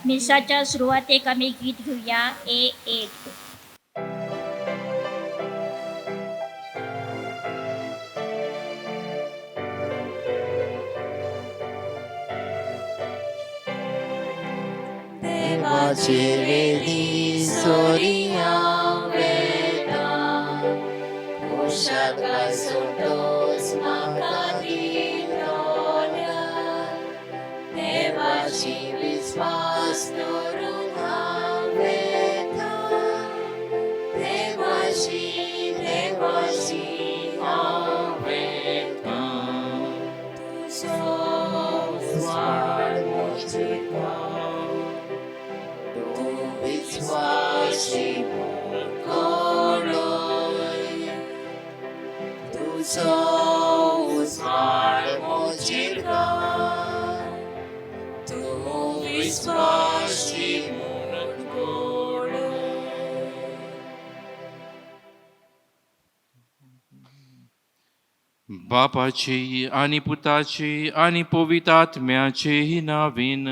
मिसाच्या सुरवातेक आमी गीत घेवया ए 8. देवाचे वेदी सोरिया वेता, पोशाक सोटोस म्हाका दिलोल्या. देवाची विस्वास दवरून हांव वेता, देवाशी देवाशी हांव वेता. तुजो उजवाड मोजिता, तूं विस्वासी म्हूण कोणूय. तुजो उजवाड मोजिता, तूं विस्वासी म्हूण कोणूय. बापाची आणि पुताची आणि पवित्र आत्म्याचे नावीन.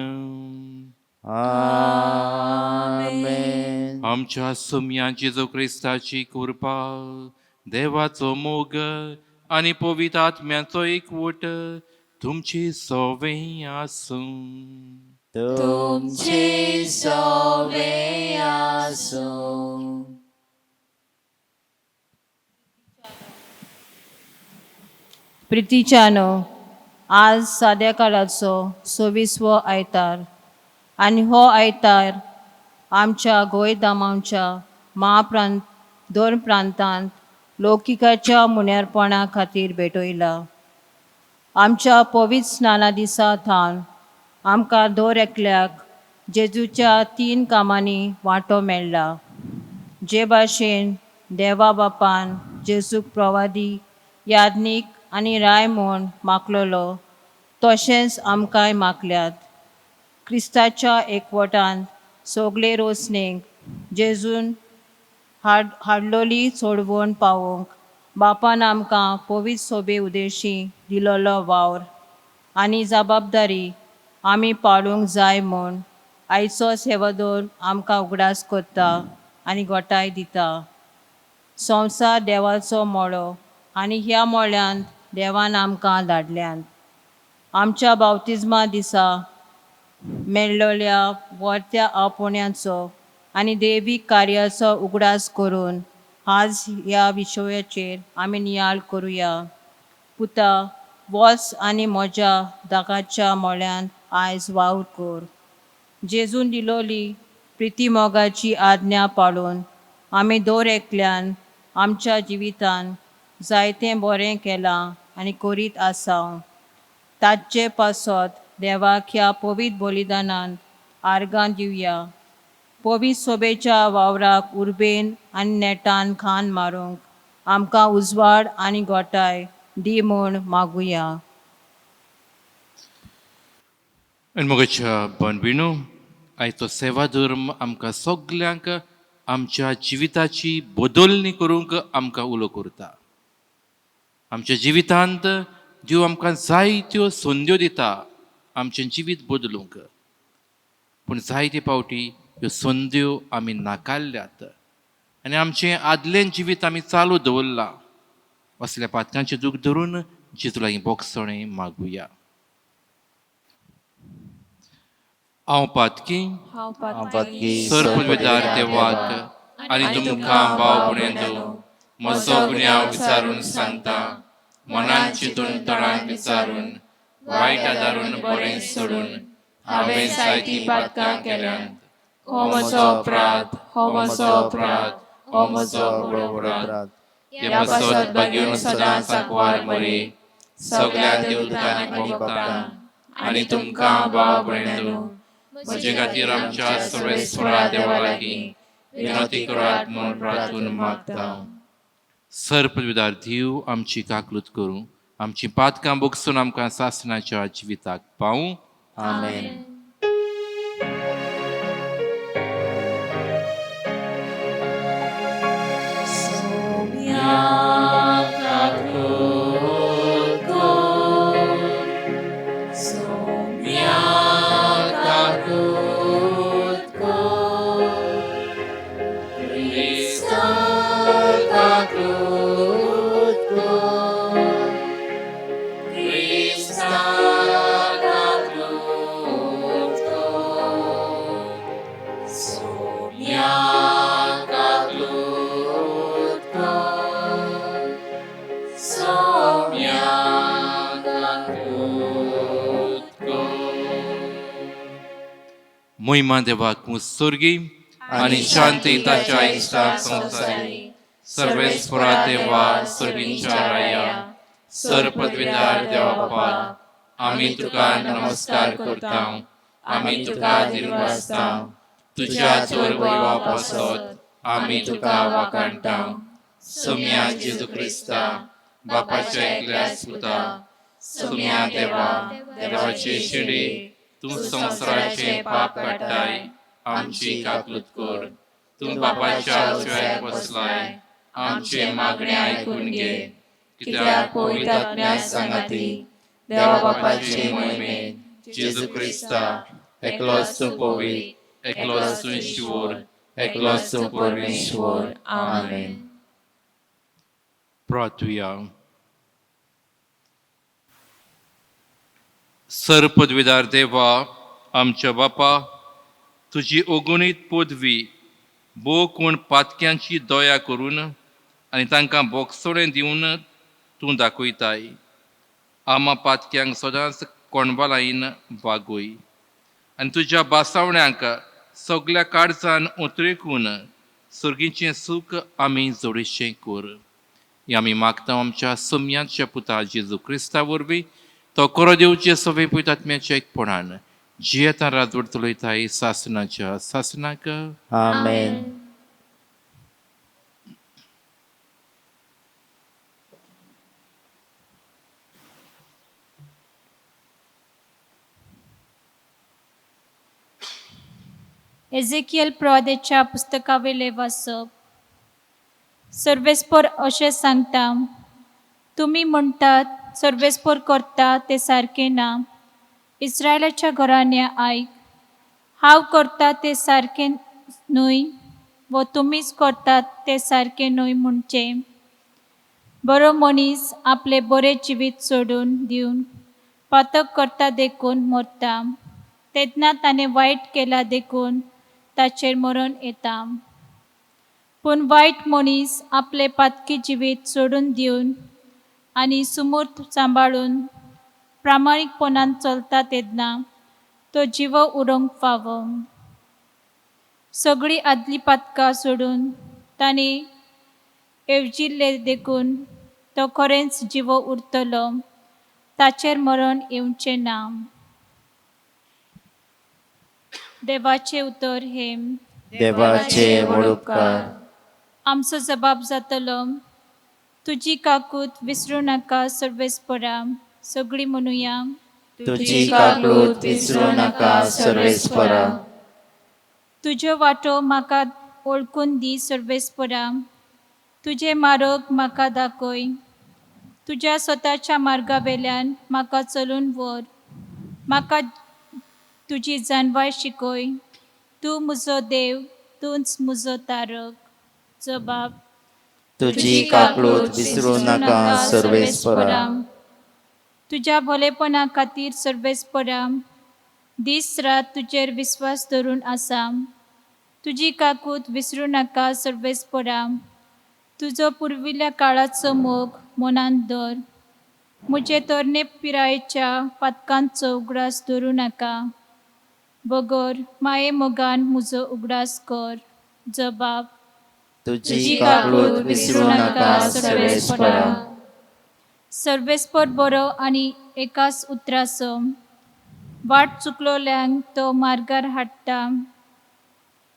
आमेन. आमच्या सुम्या जेजू क्रिस्ताची कृपा, देवाचो मोग आणि पवित्र आत्म्याचो एकवट तुमची सवे आसूं. तुमचे सवे आसूं. प्रितीच्यानो, आज साद्या काळाचो 26वो आयतार आनी हो आयतार आमच्या गोंय दामांवच्या महाप्रांत दोन प्रांतांत लौकिकाच्या मुन्यारपणा खातीर भेटयला. आमच्या पवित्र स्नाना दिसा थावन आमकां दर एकल्याक जेजूच्या तीन कामांनी वांटो मेळ्ळा. जे भाशेन देवा बापान जेजूक प्रवादी, याज्ञीक आनी राय म्हूण मागलोलो, तशेंच आमकांय मागल्यात. क्रिस्ताच्या एकवटान सगळे रोसणेक जेजून हाडलोली सोडवण पावोवंक बापान आमकां पवित्र सोबे उदेशी दिलोलो वावर आनी जबाबदारी आमी पाळूंक जाय म्हूण आयचो सेवादोर आमकां उगडास करता आनी गोटाय दिता. संवसार देवाचो मळो आनी ह्या मळ्यांत देवान आमकां धाडल्यात. आमच्या बावतिज्मा दिसा मेळ्ळोल्या वर्त्या आपोवण्याचो आनी देवीक कार्याचो उगडास करून आज ह्या विशयाचेर आमी नियाळ करुया. पुता, वच आनी म्हज्या दागाच्या मळ्यांत आयज वावर कर. जेजून दिलोली प्रिती मोगाची आज्ञा पाळून आमी दर एकल्यान आमच्या जिवितान जायतें बरें केलां आनी करीत आसा. ताचे पासत देवाक ह्या पवित्र बलिदानान आर्गां दिवया. पवित्र सोबेच्या वावराक उर्बेन आनी नेटान खान मारूंक आमकां उजवाड आनी गोटाय दी म्हूण मागुया. आनी मोगाच्या भयणीनो, आयचो सेवा धर्म आमकां सगल्यांक आमच्या जिविताची बदलणी करूंक आमकां उलो करता. आमच्या जिवितांत देव आमकां जायत्यो संद्यो दिता आमचें जिवीत बदलूंक, पूण जायते फावटी ह्यो संद्यो आमी नाकारल्यात आनी आमचें आदलें जिवीत आमी चालू दवरलां. असल्या पातकांचें दूख धरून जेजू लागीं बोगसणें मागुया. हांव पातकी. हांव हांव पातकी. पातकी. सर्पविदार देवाक आनी तुमकां भाव भयणींनो म्हजो गुन्यांव विचारून सांगता. मनान चिंतून, तोंडान विचारून, वायट आदारून, बरें सोडून हांवें जायतीं पातकां केल्यांत. हो म्हजो अपराध, हो म्हजो अपराध, हो म्हजो व्हड अपराध. हे पासत भाग्यवंत सदांच आंकवार मरे, सगळ्या देवदूतांनी भोगता आनी तुमकां भाव भयणींनो म्हजे खातीर आमच्या सर्वेस्परा देवा लागीं विनवती करात म्हूण प्रार्थून मागता. सर्पविदार देव आमची काकलूत करूं, आमची पातकां बोगसून आमकां सासणाच्या जिविताक पावूं. आमेन. Somiya. मोहिमा देवाक सर्गी आनी शांती ताच्या इश्टाक संवसारी. सर्वेस्परा देवा, सर्गींच्या राया, सर पदवीदार देवा बापा, आमी तुका नमस्कार करता, आमी तुका दिर्वासता. तुज्या चोर वैवा पासत आमी तुका वाखाणटा. सोम्या जेजू क्रिस्ता, बापाच्या एकल्या पुता, सोम्या देवा, देवाचे शिडी, तूं संवसाराचे पाप काडटाय, आमची काकलूत कर. तूं बापाच्या उजव्याक बसलाय, आमचे मागणे आयकून घे. कित्याक पवित्र आत्म्या सांगाती, देवा बापाचे मोहिमेन, जेजू क्रिस्ता, एकलोच तूं पवित्र, एकलोच तूं ईश्वर, एकलोच तूं परमेश्वर. आमेन. प्रार्थुया. सर पदवीदार देवा, आमच्या बापा, तुजी अगुणीत पदवी भोव कोण पातक्यांची दया करून आनी तांकां बोगसोणें दिवन तूं दाखयताय. आमा पातक्यांक सदांच कोणबालायन वागय आनी तुज्या बासावण्यांक सगल्या काळजान उतरेकून सर्गीचें सूख आमी जोडीशें कर. हें आमी मागता आमच्या सम्याच्या पुता जेजू क्रिस्ता वरवीं, तो करो दिवचे सवे पयत आत्म्याच्या एकपणान जियेता राजवट चलयताय सासनाच्या सासनाक. आमेन. एझेकियल प्रवादेच्या पुस्तकावेले वाचप. सर्वेस्पर अशें सांगता, तुमी म्हणटात सर्वेस्पर करता तें सारकें ना. इस्रायलाच्या घराण्या आयक, हांव करता तें सारकें न्हय वो तुमीच करतात तें सारकें न्हय म्हणचें? बरो मनीस आपलें बरें जिवीत सोडून दिवन पातक करता देखून मरता, तेन्ना ताणें वायट केलां देखून ताचेर मरण येता. पूण वायट मनीस आपलें पातकी जिवीत सोडून दिवन आनी सुमूर्त सांबाळून प्रामाणीकपणान चलता तेन्ना तो जिवो उरोंक फावो. सगळीं आदलीं पातकां सोडून ताणें येवजिल्लें देखून तो खरेंच जिवो उरतलो, ताचेर मरण येवचें ना. देवाचें उतर हें. देवाचे व्हड उपकार. आमचो जबाब जातलो, तुजी काकूत विसरूं नाका सर्वेस्परा. सगळीं म्हणुया. तुजी काकूत विसरूं नाका सर्वेस्परा. तुज्यो वाटो म्हाका वळखून दी सर्वेस्परा, तुजे मार्ग म्हाका दाखय. तुज्या स्वताच्या मार्गा वेल्यान म्हाका चलून व्हर, म्हाका तुजी जानवाय शिकय. तूं म्हजो देव, तूंच म्हजो तारक. जबाब. तुजी काकूत विसरूं नाका सर्वेस्परा. तुज्या भोलेपणा खातीर सर्वेस्परा, दीस रात तुजेर विस्वास धरून आसा. तुजी काकूत विसरूं नाका सर्वेस्परा, तुजो पुर्विल्ल्या काळाचो मोग मनांत धर. म्हजे तरणे पिरायेच्या पातकांचो उगडास धरूं नाका, बगर माये मोगान म्हजो उगडास कर. जबाब. तुजी काकूत विसरूं नाका सर्वेस्परा. सर्वेस्पर बरो आनी एकाच उतराचो, वाट चुकलोल्यांक तो मार्गार हाडटा.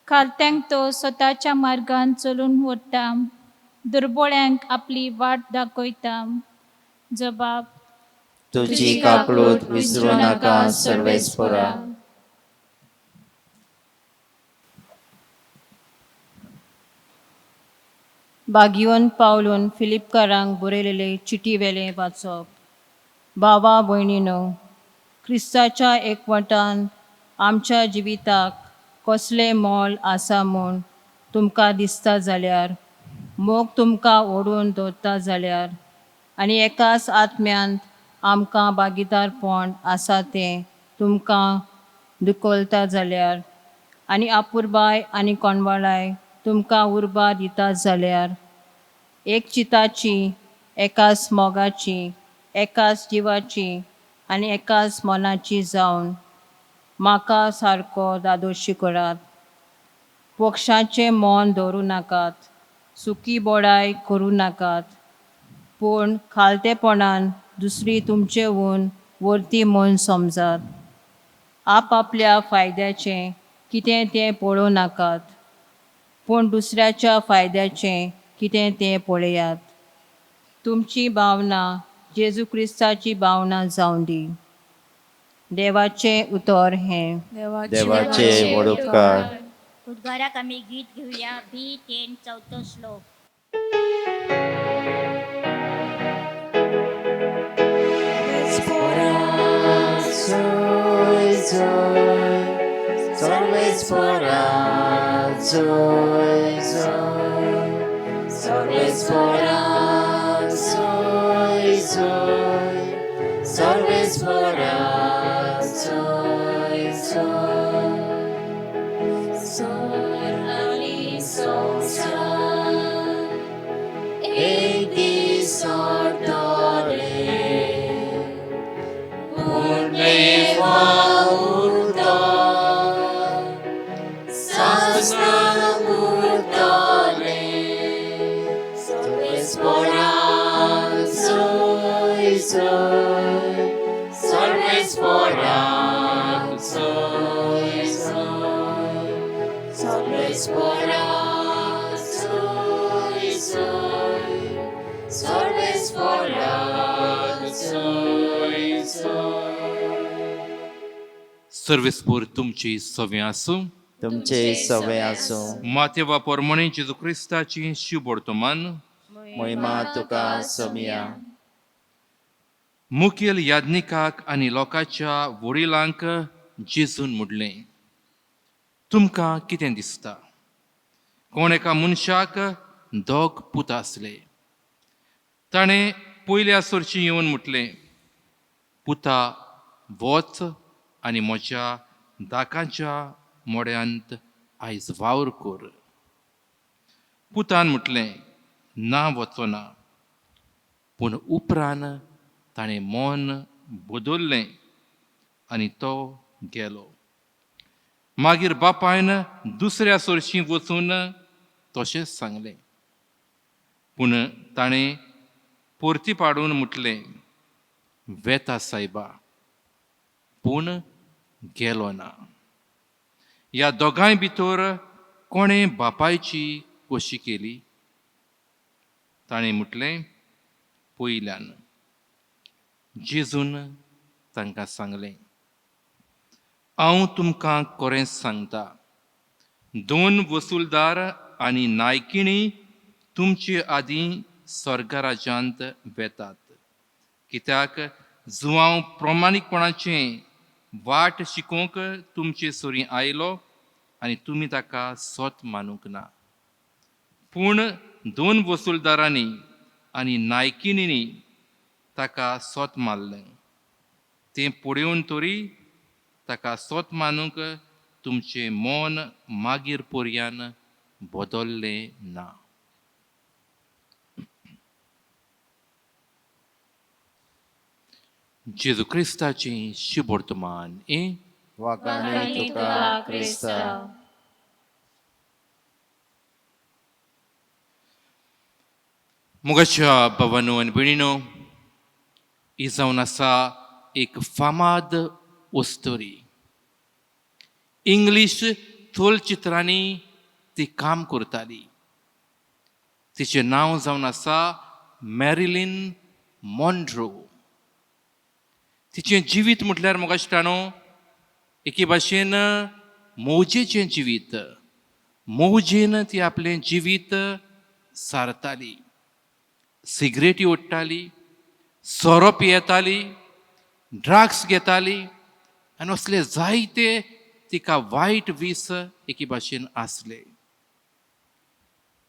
खालत्यांक तो स्वताच्या मार्गान चलून व्हरता, दुर्बोळ्यांक आपली वाट दाखयता. जबाब. तुजी काकूत विसरूं नाका सर्वेस्परा. बागियोन पावलून फिलिपकारांक बरयलेले चिटी वेलें वाचप. बाबा भयणीनो, क्रिस्ताच्या एकवटान आमच्या जिविताक कसलें मोल आसा म्हूण तुमकां दिसता जाल्यार, मोग तुमकां ओडून दवरता जाल्यार आनी एकाच आत्म्यांत आमकां भागीदारपण आसा तें तुमकां दुखलता जाल्यार, आनी आपुरबाय आनी कोणवाळाय तुमकां उर्बा दिता जाल्यार, एक चिताची, एकाच मोगाची, एकाच जिवाची आनी एकाच मनाची जावन म्हाका सारको दादोशी करात. पक्षाचें मन दवरूं नाकात, सुकी बोडाय करूं नाकात, पूण खालतेपणान दुसरी तुमचेहून वरती म्हूण समजात. आपआपल्या फायद्याचें कितें तें पळोवं नाकात, पूण दुसऱ्याच्या फायद्याचें कितें तें पळयात. तुमची भावना जेजू क्रिस्ताची भावना जावं दी. देवाचें उतर हें. देवाचे व्हड उपकार. उद्गाराक आमी गीत घेवया बी 10 चवथो श्लोक. Sarvesvara, Zoy, Zoy. Sarvesvara, Zoy, Zoy. Sarvesvara, Zoy, Zoy. सोर आनी संवसार एक दीस सोडतले, पूण देवा उरतो, सासणां उरतले. सर्वेस्परा, जोय, जोय. सर्वेस्परा, जोय, जोय. सर्वेस्परा, जोय, जोय. सर्वेस्परा, जोय, जोय. सर्वेस्पोर तुमची सवे आसूं. तुमचे सवे आसूं. मातेवा पोरमणे जेजू क्रिस्ताची शिवबोर्तमान महिमा तुका समिया. मुखेल याज्ञिकाक आनी लोकांच्या वडिलांक जेजून म्हणलें, तुमकां कितें दिसता? कोण एका मनशाक दोग पूत आसले. ताणें पयल्या सरशी येवन म्हटलें, पुता वच आनी म्हज्या दाकाच्या मोड्यांत आयज वावर कर. पुतान म्हटलें, ना वचो ना. पूण उपरांत ताणें मन बदल्लें आनी तो गेलो. मागीर बापायन दुसऱ्या सरशीं वचून तशेंच सांगलें. पूण ताणें परती पाडून म्हटलें, वेता सायबा, पूण गेलो ना. ह्या दोगांय भितर कोणें बापायची कशी केली? ताणें म्हटलें, पयल्यान. जेजून तांकां सांगलें, हांव तुमकां खरेंच सांगता, दोन वसुलदार आनी नायकिणी तुमचे आदीं स्वर्गराज्यांत वेतात. कित्याक जुवांव प्रमाणीकपणाचें वाट शिकोवंक तुमचे सरीं आयलो आनी तुमी ताका सोत मानूंक ना. पूण दोन वसुलदारांनी आनी नायकिणींनी ताका सोत मारलें. तें पळोवन तरी ताका सोत मानूंक तुमचें मन मागीर पर्यान बदल्लें ना. जेजू क्रिस्ताची शुभवर्तमान हें. वाखाणे तुका क्रिस्ता. मोगाच्या भावानो आनी भयणीनो, ही जावन आसा एक फामाद अस्तुरी. इंग्लीश चलचित्रांनी ती काम करताली. तिचें नांव जावन आसा मॅरिलीन मॉन्ड्रो. तिचें जिवीत म्हटल्यार मोगाश्टानो एके भाशेन मौजेचें जिवीत. मौजेन ती आपलें जिवीत सारताली. सिगरेटी ओडटाली, सोरो पियेताली, ड्रग्स घेताली आनी असले जायते तिका वायट वीस एके भाशेन आसले.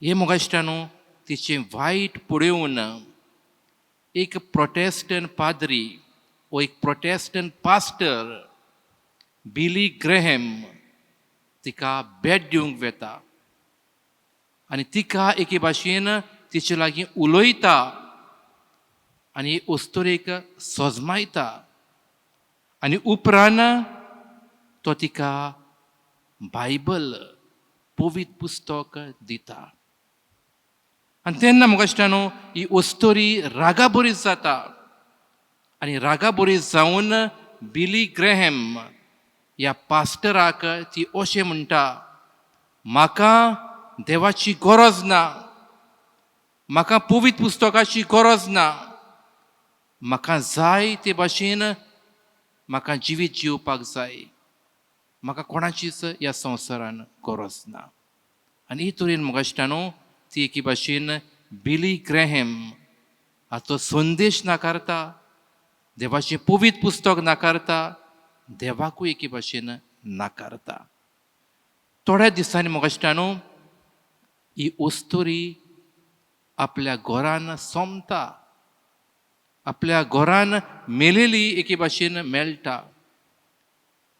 हे मोगाश्टानो, तिचें वायट पळोवन एक प्रोटेस्टंट पाद्री वो एक प्रोटेस्टंट पास्टर बिली ग्रेहम तिका भेट दिवंक वेता आनी तिका एके भाशेन तिचे लागीं उलयता आनी अस्तुरेक सजमायता आनी उपरांत तो तिका बायबल पवित्र पुस्तक दिता. आनी तेन्ना मोगाश्टानो ही अस्तोरी रागाबरीत जाता आनी रागाबरीत जावन बिली ग्रेहम ह्या पास्टराक ती अशें म्हणटा, म्हाका देवाची गरज ना, म्हाका पवित्र पुस्तकाची गरज ना, म्हाका जाय ते भाशेन म्हाका जिवीत जिवपाक जाय, म्हाका कोणाचीच ह्या संवसारान गरज ना. आनी ही तरेन मोगाश्टानो ती एके भाशेन बिली ग्रेहम हाचो संदेश नाकारता, देवाचें पवित्र पुस्तक नाकारता, देवाकूय एके भाशेन नाकारता. थोड्या दिसांनी मोगाश्टानो ही अस्तोरी आपल्या घरान सोंपता, आपल्या घरान मेलेली एके भाशेन मेळटा.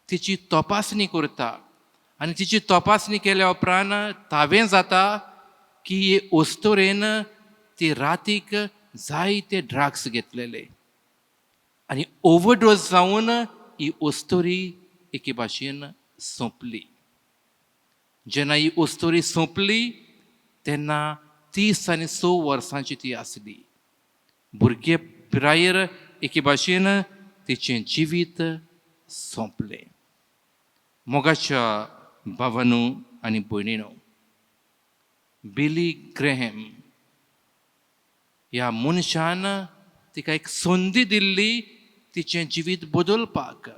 तिची तपासणी करता आनी तिची तपासणी केल्या उपरांत तावें जाता की हे अस्तोरेन ती रातीक जायते ड्रग्स घेतलेले आनी ओवरडोज जावन ही अस्तोरी एके भाशेन सोंपली. जेन्ना ही अस्तोरी सोंपली तेन्ना 36 वर्सांची ती आसली. भुरगे पिरायेर एके भाशेन तिचें जिवीत सोंपलें. मोगाच्या भावानू आनी भयणीनो, बिली ग्रेहम ह्या मनशान तिका एक संदी दिल्ली तिचें जिवीत बदलपाक.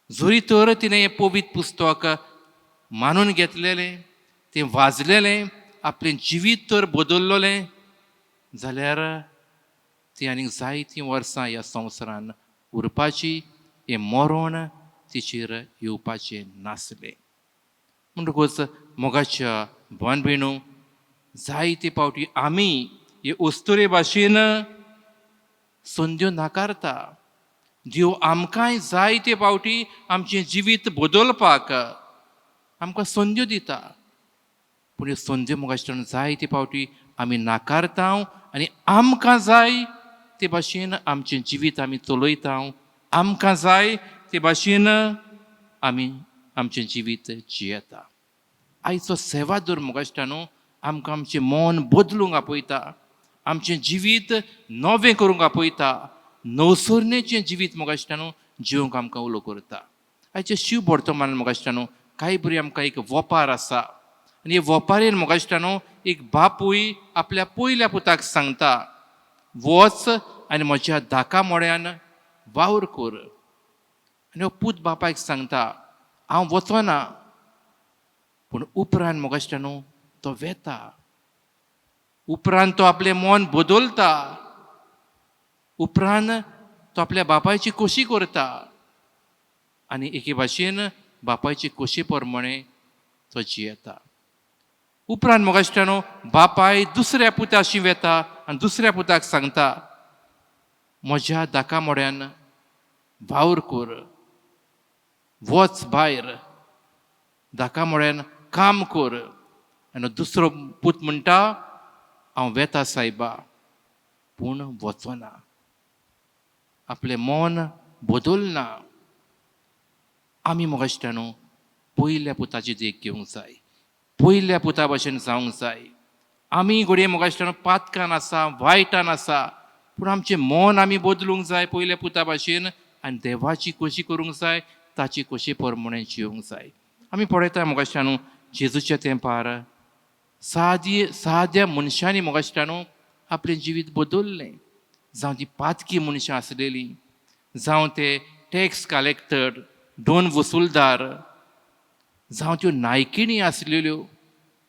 जरी तर तिणें हें पवित्र पुस्तक मानून घेतलेलें, तें वाजलेलें, आपलें जिवीत तर बदललेलें जाल्यार ती आनीक जायतीं वर्सां ह्या संवसारान उरपाची, हें मरण तिचेर येवपाचें नासलें. म्हणटकूच मोगाच्या भोवन भयणू, जायते फावटी आमी हे अस्तुरे भाशेन संद्यो नाकारता. देव आमकांय जायते फावटी आमचें जिवीत बदलपाक आमकां संद्यो दिता, पूण ह्यो संद्यो मोगाश्टान जायते फावटी आमी नाकारता आनी आमकां जाय ते भाशेन आमचें जिवीत आमी चलयता, आमकां जाय ते भाशेन आमी आमचें जिवीत जियेता. आयचो सेवादोर मोगाश्टानो आमकां आमचें मन बदलूंक आपयता, आमचें जिवीत नवें करूंक आपयता, नवसरणेचें जिवीत मोगाश्टानो जिवंक आमकां उलो करता. आयचें शिव वर्तमान मोगाश्टानो कांय बरी आमकां एक वोपार आसा आनी हे वोपारेन मोगाश्टानो एक बापूय आपल्या पयल्या पुताक सांगता, वच आनी म्हज्या धाका मोड्यान वावर कर. आनी हो पूत बापायक सांगता, हांव वचना. पूण उपरांत मोगाश्टानो तो वेता, उपरांत तो आपलें मन बदलता, उपरांत तो आपल्या बापायची खोशी करता आनी एके भाशेन बापायची खोशी प्रमाणे तो जियेता. उपरांत मोगाश्टानो बापाय दुसऱ्या पुताशी वेता आनी दुसऱ्या पुताक सांगता, म्हज्या दाका मोड्यान वावर कर, वच भायर दाका मोड्यान काम कर. आनी दुसरो पूत म्हणटा, हांव वेता सायबा, पूण वचना, आपलें मन बदलना. आमी मोगाश्टानो पयल्या पुताची देख घेवंक जाय, पयल्या पुता भशेन जावंक जाय. आमी घडये मोगाश्टानो पातकान आसा, वायटान आसा, पूण आमचें मन आमी बदलूंक जाय पयल्या पुता भाशेन आनी देवाची खोशी करूंक जाय, ताची खोशी प्रमाणे जिवंक जाय. आमी पळयता मोगाश्टानो जेजूच्या तेंपार सादी साद्या मनशांनी मोगाश्टानो आपलें जिवीत बदललें. जावं ती पातकी मनशां आसलेलीं, जावं ते टॅक्स कलेक्टर, दोन वसुलदार, जावं त्यो नायकिणी आसलेल्यो,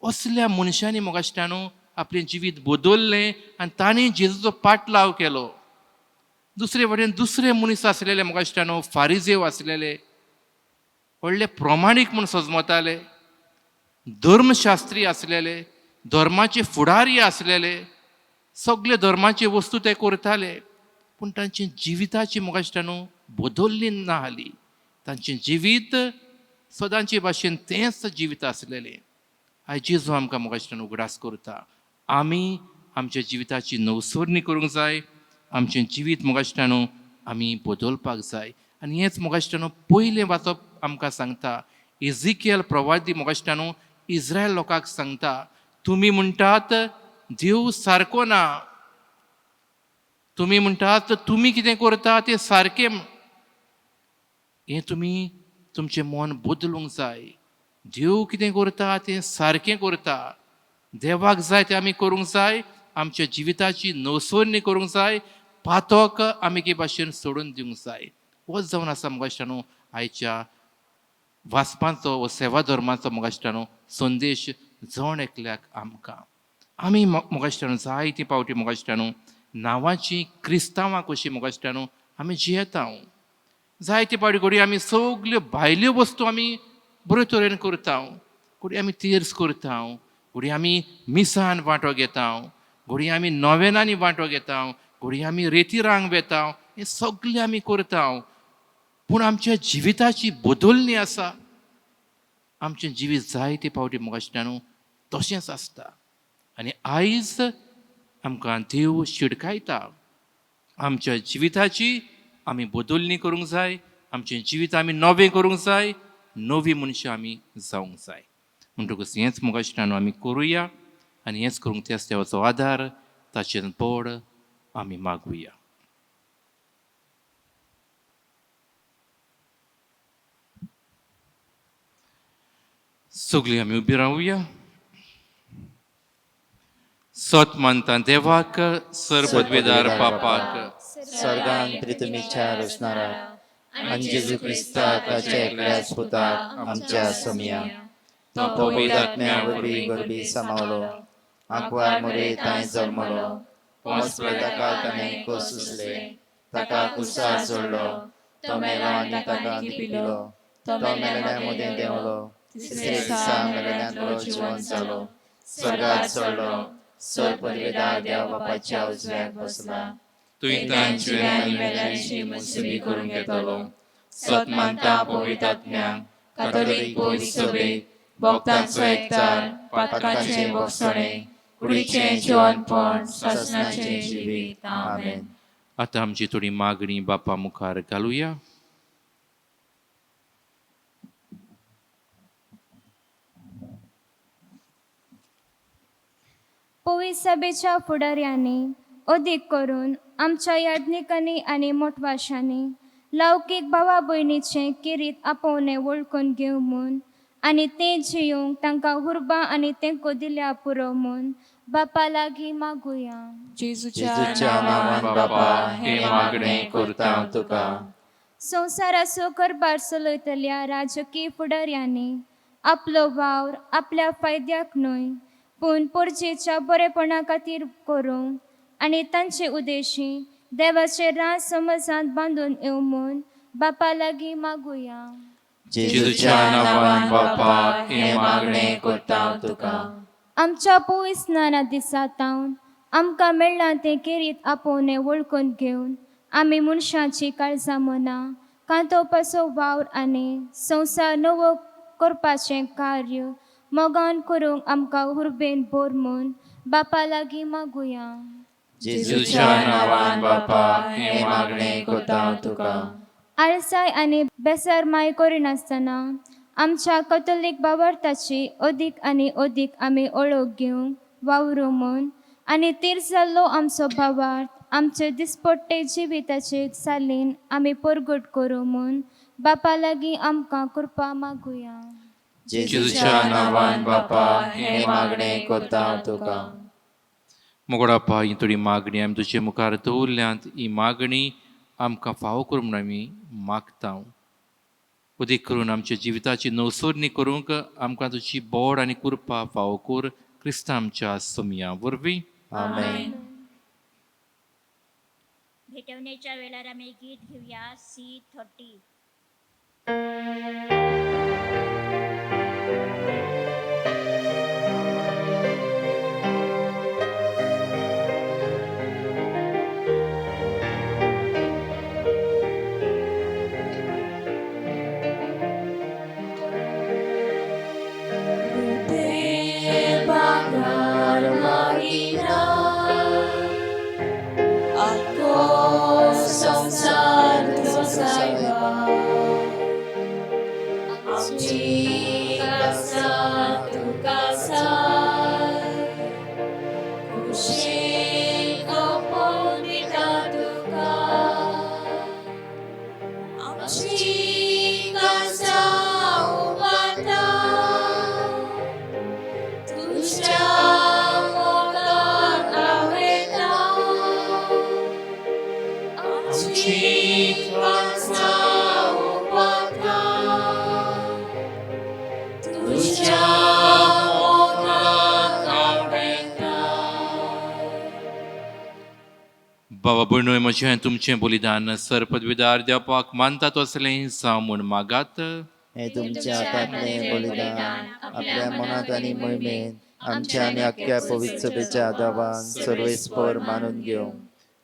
असल्या मनशांनी मोगाश्टानो आपलें जिवीत बदललें आनी तांणी जेजूचो पाटलाव केलो. दुसरे वटेन दुसरे मनीस आसलेले मोगाश्टानो फारिजेव आसलेले, व्हडले प्रमाणीक म्हूण सजमताले, धर्मशास्त्री आसलेले, धर्माचे फुडारी आसलेले, सगळे धर्माचे वस्तू ते करताले, पूण तांची जिविताची मोगाश्टानो बदलली ना हाली. तांचें जिवीत सदांचे भाशेन तेंच जिवीत आसलेलें. आयज जेजू आमकां मोगाश्टान उगडास करता, आमी आमच्या जिविताची नवसरणी करूंक जाय, आमचें जिवीत मोगाश्टानो आमी बदलपाक जाय. आनी हेंच मोगाश्टानो पयलें वाचप आमकां सांगता. इजिकियल प्रवादी मोगाश्टानू इस्रायल लोकांक सांगता, तुमी म्हणटात देव सारको ना, तुमी म्हणटात तुमी कितें करता तें सारकें, हें तुमी तुमचें मन बदलूंक जाय. देव कितें करता तें सारकें करता, देवाक जाय तें आमी करूंक जाय, आमच्या जिविताची नवसरणी करूंक जाय, पातक आमी एके भाशेन सोडून दिवंक जाय. हो जावन आसा मोगाश्टानू आयच्या वाचपांचो व सेवा धर्माचो मोगाश्टानू संदेश जण एकल्याक आमकां. आमी मोगाश्टानू जायते पावटी मोगाश्टानू नांवाची क्रिस्तांवां कशीं मोगाश्टानू आमी जियेता. जायते पावटी घडये आमी सगल्यो भायल्यो वस्तू आमी बऱ्यो तरेन करता, घडये आमी तेर्स करता, घडये आमी मिसान वांटो घेता, घडये आमी नोवेनांनी वांटो घेता, घडये आमी रेतिरांग वेता, हें सगलें आमी करता, पूण आमच्या जिविताची बदलणी आसा. आमचें जिवीत जायते पावटी मोगाश्टानू तशेंच आसता. आनी आयज आमकां देव शिडकायता, आमच्या जिविताची आमी बदलणी करूंक जाय, आमचें जिवीत आमी नवें करूंक जाय, नवी मनशां आमी जावंक जाय. म्हणटकूच हेंच मोगाश्टानू आमी करुया आनी हेंच करूंक त्याच देवाचो आदार ताचेर बोड आमी मागुया. सगळीं आमी उबी रावया. सत मानता देवाक, सर पदवेदार बापाक, सर्गान त्रितुमीच्या रचणाराक आनी जेजू क्रिस्ताक ताच्या एकल्याच पुताक आमच्या सोमया, तो पवित्र आत्म्या वरवीं गरबी सामावलो, आंकवार मोरे तांय जल्मलो, पोंस ताका ताणें कोसुसले, ताका कुसार जोडलो, तो मेलो आनी ताका लिपिलो, तो मेलेल्या मदें देंवलो, तिसरे दिसा मेलेल्यांतलो जिवन जालो, स्वर्गात चडलो, सर पदवेदार देव बापाच्या उजव्याक बसला, तुवें तांची आनी मेल्यांची मुसबी करूंक येतलो. सत मानता पवित्र आत्म्यांक, कातोलीक पवित्र सभेक, भक्तांचो एकचार, पातकांचें भोगसणें, कुडीचें जिवनपण, सासणाचें जिवीत. आमेन. आतां आमची थोडी मागणी बापा मुखार घालुया. पवित्र सभेच्या फुडाऱ्यांनी अदीक करून आमच्या याज्ञिकांनी आनी मोटवाशांनी लौकीक भावा भयणीचें किरीत आपोवणें वळखून घेवं म्हूण आनी तें जियोंक तांकां हुर्बा आनी तेंको दिल्या पुरो म्हूण बापा लागीं मागुया. जेजूच्या नांवान बापा हें मागणें करता तुका. संवसाराचो करबार चलयतल्या राजकीय फुडाऱ्यांनी आपलो वावर आपल्या फायद्याक न्हय पूण परजेच्या बरेपणा खातीर करूंक आनी तांचे उद्देशी देवाचे राज समाजांत बांदून येवं म्हूण बापा लागीं मागुया. जेजूच्या नांवान बापा हें मागणें करता तुका. आमच्या पवित्र स्नाना दिसा तावन आमकां मेळ्ळां तें केरीत आपोवणें वळखून घेवन आमी मनशाची काळजां मनां कांतोवपाचो वावर आनी संवसार नवो करपाचें कार्य मोगान करूंक आमकां हुर्बेन भर म्हूण बापा लागीं मागुया. जेजूच्या नांवान बापा हें मागणें करता तुका. आळसाय आनी बेसरमाय करिनासतना आमच्या कथोलीक भावार्थाची अदीक आनी अदीक आमी ओळख घेवंक वावरूं म्हूण आनी तीर जाल्लो आमचो भावार्थ आमचे दिसपट्टे जिविताचे चालीन आमी परगट करूं म्हूण बापा लागीं आमकां कृपा मागुया. जेजूच्या नांवान बापा हें मागणें करता तुका. मोगडापा ही थोडी मागणी आमी तुजे मुखार दवरल्यांत. ही मागणी आमकां फावो कर म्हूण आमी मागता. उदीक करून आमच्या जिविताची नवसरणी करूंक आमकां तुजी बोड आनी कृपा फावो कर, क्रिस्तांव आमच्या सोमया वरवीं. आमेन. भेटवण्याच्या वेळार आमी गीत घेवया C30. Ako संसार तुजो सायबा, आसा तुका साय कुशीक आपोवन दिता तुका आमची काळजां उबारता तुज्या मोगाक आव्हेता आमची काळजां उबारता तुज्या मोगाक आव्हेता. बाबा भयणूय म्हजें आनी तुमचें बलिदान सर पदवीदार देवपाक मानता तसलें जावं म्हूण मागात. हें तुमच्या हातांतलें बलिदान आपल्या मनांत आनी मोहिमेंत आमच्या आनी अख्ख्या पवित्र सभेच्या आदावान सर्वेस्पर मानून घेवं.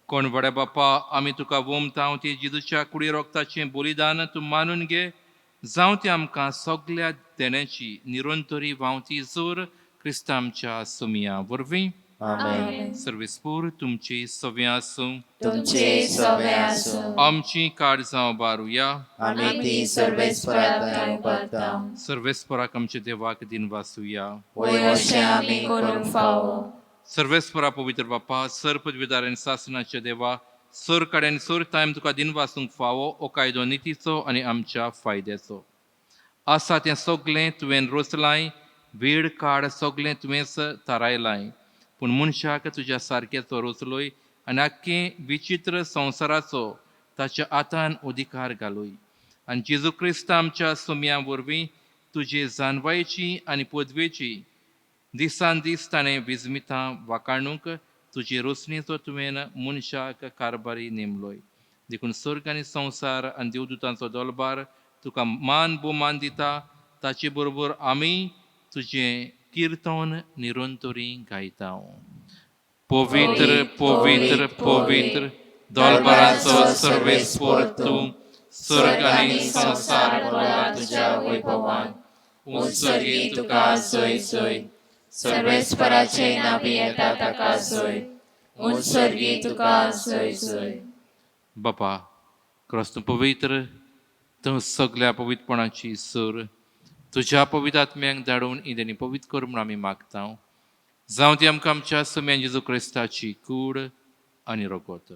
कोण बड्या बापा, आमी तुका वोमता ती जेजूच्या कुडी रोगताचें बलिदान तूं मानून घे, जावं तें आमकां सगल्या देण्याची निरंतरी व्हांवती जोर क्रिस्तांवच्या आमच्या सुमया वरवीं. आमेन. सर्वेस्पूर तुमची सव्या आसूं. तुमचे सवे आसूं. आमची काळजां बारुया. आमी ती सर्वेस्पराक उबारता. सर्वेस्पराक आमच्या देवाक दिन वासुया. वय अशें आमी करूंक फावो. सर्वेस्परा पवित्र बापा, सर पदवीदार आनी सासणाच्या देवा, सर कडेन सर टायम तुका दिन वासूंक फावो ओ कायदो नितीचो आनी आमच्या फायद्याचो आसा. तें सगलें तुवें रोचलाय, वेळ काड सगलें तुवेंच थारायलाय, पूण मनशाक तुज्या सारक्याचो रोचलोय आनी आख्खे विचित्र संवसाराचो ताच्या हातान अधिकार घालोय. आनी जेजू क्रिस्त आमच्या सुम्या वरवीं तुजे जानवायेची आनी पदवेची दिसान दीस ताणें विजमितां वाकाणूंक तुजे रोसणेचो तुवें मनशाक कारभारी नेमलोय. देखून सर्ग आनी संवसार आनी देवदूतांचो दलबार तुका मान भोवमान दिता. ताचे बरोबर आमी तुजें किर्तन निरंतरी गायता. पवित्र पवित्र पवित्र दलबाराचो सर्वेस्पोर तूं, सर्ग आनी संवसार भरला तुज्या वैभवान. उत्सर्गी तुका जय जय. सर्वेस्पराचे नावी येता ताका जय. उत्सर्गी तुका जय जय. बापा क्रिस्त पवित्र तूं सगल्या पवित्रपणाची सर तुज्या पवित्र आत्म्यांक धाडून इंद्यानी पवित्र कर म्हूण आमी मागता. जावं ती आमकां आमच्या सम्यान जेजू क्रिस्ताची कूड आनी रोगत.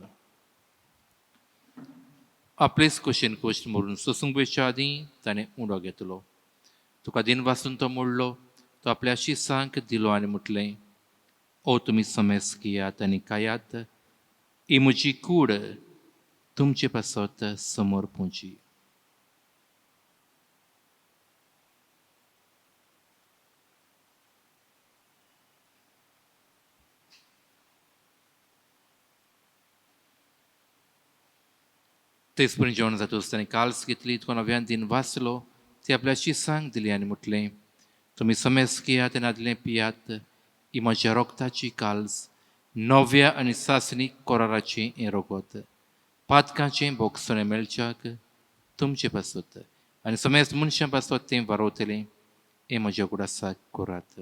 आपलेच कुशीन कोश्ट मरून सोसूंक वयच्या आदीं ताणें उडो घेतलो, तुका दिन वासून तो मोडलो, तो आपल्या शिसांक दिलो आनी म्हटलें, ओ तुमी समेस घेयात आनी खायात, ही म्हजी कूड तुमचे पासत समोर पुंची. तेच परी जेवण जातकच ताणें काल्स घेतली, तुका नव्यान दिन वाचलो, ती आपल्या शिसांक दिली आनी म्हटलें, तुमी समेस घेयात आनी आदलें पियात, ही म्हज्या रोगताची काल्स, नव्या आनी सासणीक कोराराचें हें रोगत, पातकांचें बोगसणें मेळच्याक तुमचे पासत आनी समेस्त मनशां पासत तें वारोवतलें. हें म्हज्या कुडासाक करात.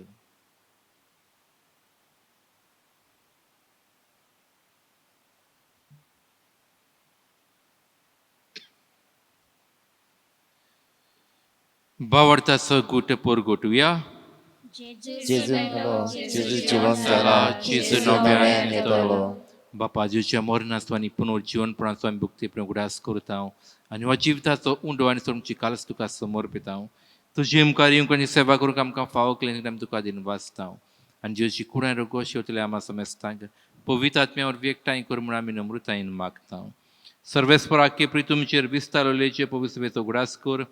बावडताचो गुट पोरगोटुया. जेजून गेलो, जेजू जिवन जाला, जेजू नव्यान येतलो. बापा, जेजूच्या मरणाचो आनी पुनर्जिवनपणाचो आमी भुक्ती उगडास करता आनी हो जिविताचो उंडो आनी तुमची कालच तुका समर्पिता. तुजी मुखार येवंक आनी सेवा करूंक आमकां फावो केलें आमी तुका दिन वाचता. आनी जेजूची कुडां रोगो शेवतले आमा समेस्तांक पवित्र आत्म्या वरवीं एकठांय कर म्हूण आमी नम्रतायेन मागता. सर्वेस्पराके प्रितुमचेर विस्तारलेचे पवित्र उगडास कर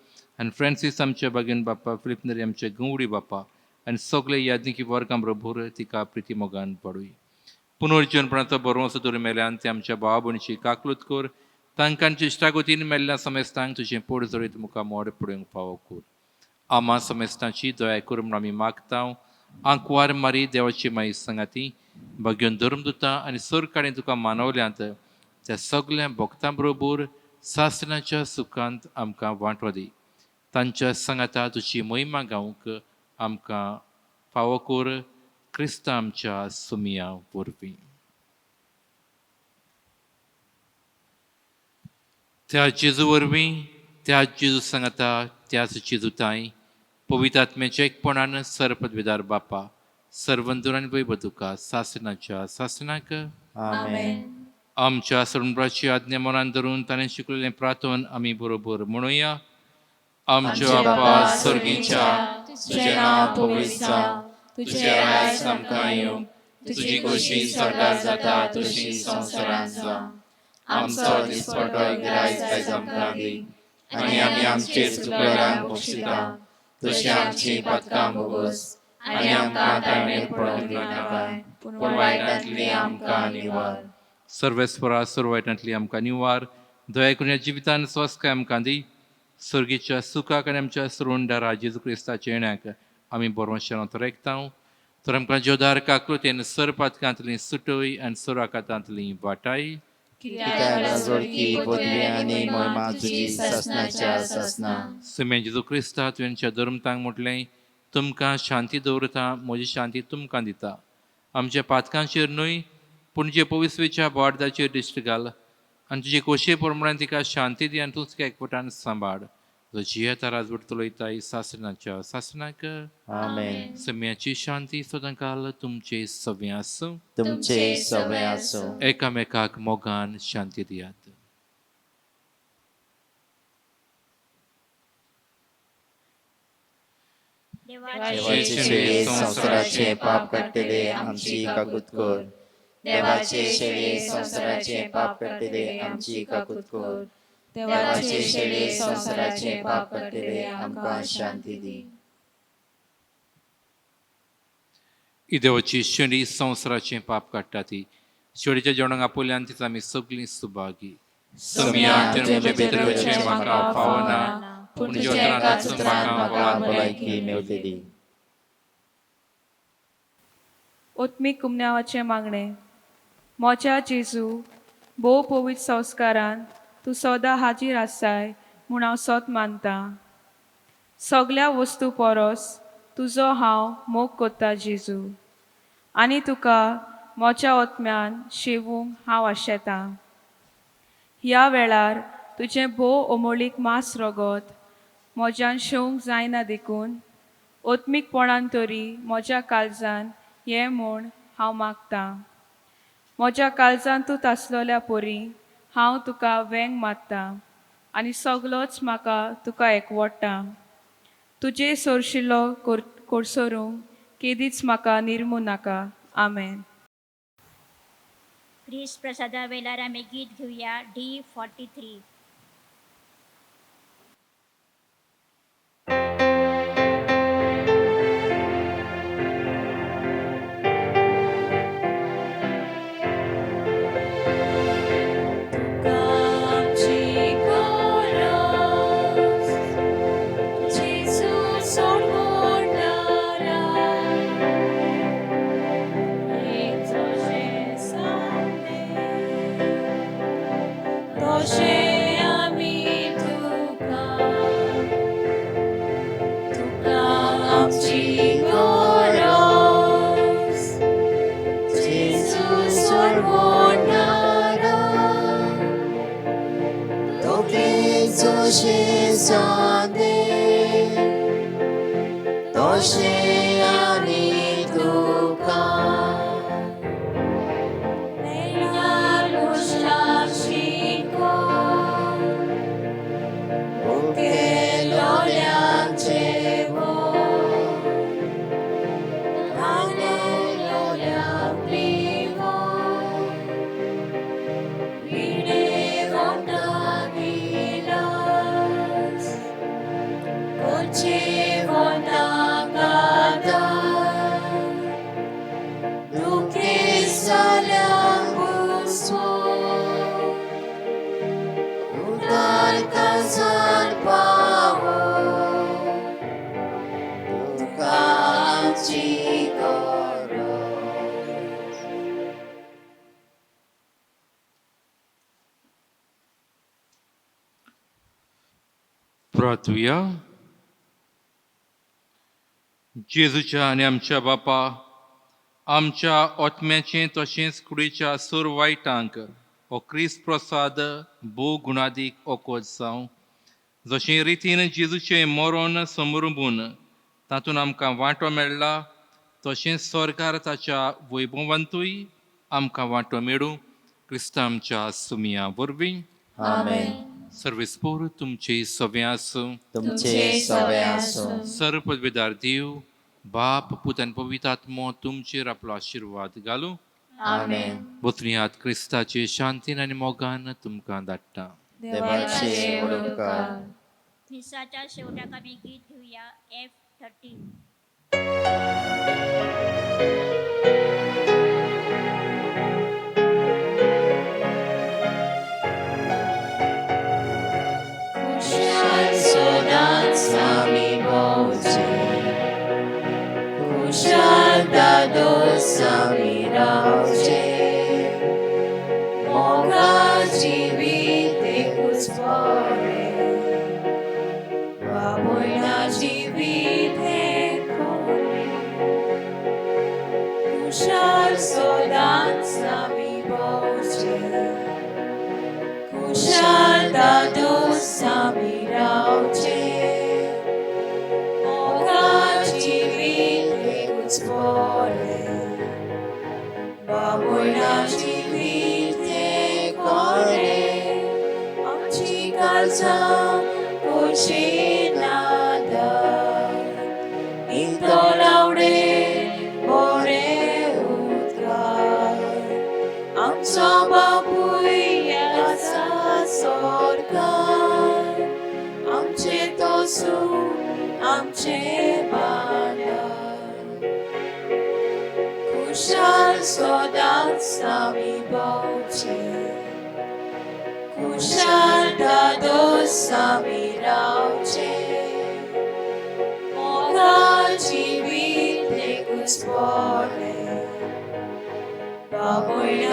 आनी फ्रांसीस आमच्या बागेन बाप्पा, फिलिपनरी आमच्या गंवडी बाप्पा आनी सगळे याज्ञिकी वर्गां बरोबर तिका प्रिती मोगान पडूय. पुनर्जीवनपणाचो बरोवंसो दवर मेल्यान ते आमच्या भावा भयणीची काकलूत कर. तांकां इश्टागतीन मेल्ल्या समेस्तांक तुजें पोट जळीत मुखार मोड पडूंक फावो कर. आमा समेस्तांची दया कर म्हूण आमी मागता. आंकवार मारी देवाची माई सांगाती भाग्योन धर्मदुतां आनी सरकारान तुका मानवल्यांत त्या सगल्या भक्तां बरोबर सासणाच्या सुखांत आमकां वांटो दी. तांच्या सांगाता तुजी महिमा गावंक आमकां फावो कर, क्रिस्ता आमच्या सुमिया वरवीं. त्या जेजू वरवीं, त्या जेजू सांगाता, त्याच जेजू ताई पवित्र आत्म्याच्या एकपणान सर्पदवेदार बापा सर्वंदूर आनी वैभव तुका सासनाच्या सासनाक. आमेन. आमच्या सरंबराची आज्ञा मनान धरून ताणें शिकलेलें प्रार्थन आमी बरोबर म्हणुया. आमच्या बापा सर्गीच्या, तुझें नांव पवित्र जावं, तुजें राज आमकां येवं, तुजी खोशी स्वर्गार जाता तशी संवसारांत जावं. आमचो दिसपटो गिरायक आयज आमकां दी, आनी आमी आमचे चुकलेल्यांक बक्षिता तशी आमची पदकां भोगोस, आनी आमकां ताणेर पडोवंक दिनाका, पूण वायटांतली आमकां निवार. सर्वेस्परा सर्व वायटांतली आमकां निवार. दया करून ह्या जिवितान स्वस्थकाय आमकां दी. सर्गीच्या सुखाक आनी आमच्या सरुंडारा जेजू क्रिस्ताच्या येण्याक आमी बरोवंक रेखता. तर आमकां जोदार काकृतेन सर पातकांतली सुटय आनी सर आकातांतली वाटाय. कित्याक जोडकी पदवी आनी मोहिमा तुजी सासनाच्या सासना. सुमे जेजू क्रिस्ता, तुवेंच्या धर्मतांक म्हटलें, तुमकां शांती दवरता, म्हजी शांती तुमकां दिता. आमच्या पातकांचेर न्हय पूण जे पविसवेच्या बोर्दाचेर दिश्ट घाल आनी तुजे कोशे प्रमाणे तिका शांती दी आनी तूंच एकवटान सांबाळ, जो जियेता राजवट चलयताय सासनाच्या सासनाक. आमेन. सम्याची शांती सदांकाल तुमचे सव्य आसूं. तुमचे सगळे आसूं. एकामेकाक मोगान शांती दियात. देवाचे शेळये संवसाराचे पाप काडटले, आमची काकूत कर. देवाचे शेळये संवसाराचे पाप काडटले, आमची काकूत कर. देवाचे शेळये संवसाराचे पाप काडटले, आमकां शांती दी. ही देवाची शेंडी संवसाराचें पाप काडटा ती शेळीच्या जेवणाक आपल्यान तिचा आमी सगळीं सुभागी. सोम्या, तुवें म्हजे भितर येवचें म्हाका फावना, पूण तुज्या एकाच उतरान म्हाका भलायकी मेवतली. ओत्मीक कुमन्यावाचें मागणें. मोच्या जेजू, भोव पवित्र संस्कारान तूं सदां हाजीर आसाय म्हूण हांव सत मानतां. सगल्या वस्तू परस तुजो हांव मोग कोत्ता जेजू, आनी तुका मोच्या ओत्म्यान शेवूंक हांव आशेतां. ह्या वेळार तुजें भोव अमोळीक मांस रगत म्हज्यान शेवंक जायना देखून ओत्मीकपणान तरी म्हज्या काळजान हें म्हूण हांव मागतां. म्हज्या काळजान तूं तासलोल्या परी हांव तुका वेंग मारतां आनी सगलोच म्हाका तुका एकवडटा. तुजे सोरशिल्लो कोरसोरूंक केदीच म्हाका निर्मू नाका. आमेन. क्रिस्त प्रसादा वेळार आमी गीत घेवया D43. प्रार्थुया. जेजूच्या आनी आमच्या बापा, आमच्या ओत्म्याचें तशेंच कुडीच्या सूर वायटांक हो क्रिस्त प्रसाद भोव गुणादीक ओकोद जावं. जशें रितीन जेजूचें मरण समरुंबून तातूंत आमकां वांटो मेळ्ळा तशेंच सरकार ताच्या वैभवांतूय आमकां वांटो मेळूं क्रिस्तांव आमच्या सुमया वरवीं. आमेन. सर्वेस्पोर तुमचे सगळें आसूं. तुमचे सवे आसूं. सर्व पदवेदार देव बाप पूत आनी पवित्र आत्मो तुमचेर आपलो आशिर्वाद घालूं. आमेन. वचून क्रिस्ताचे शांतीन आनी मोगान तुमकां धाडटा. देवाचे उपकार. मिसाच्या शेवटाक आमी गीत घेवया F13. खुशाल सदांच आमी भोवचे, खुशाल दादोस आमी रावचे, मोगा जिवीत एकूच बरें, बाबोयना जिवीत हें खरें. खुशाल सदांच आमी भोवचे, खुशाल दादोस आमी रावचे, मोगा जिवीत एकूच बरें, बाबोयना जिवीत हें खरें. आमची काळजां खोशेन नितळ आवडे बरें उदकार, आमचो बापूय आसा सरकार, आमचे तोसू आमचे बांदार. खुशाल सदांच आमी भोवचे, खुशाल दादोस आमी रावचे, मोगा जिवीत एकूच बरें, बाबोयना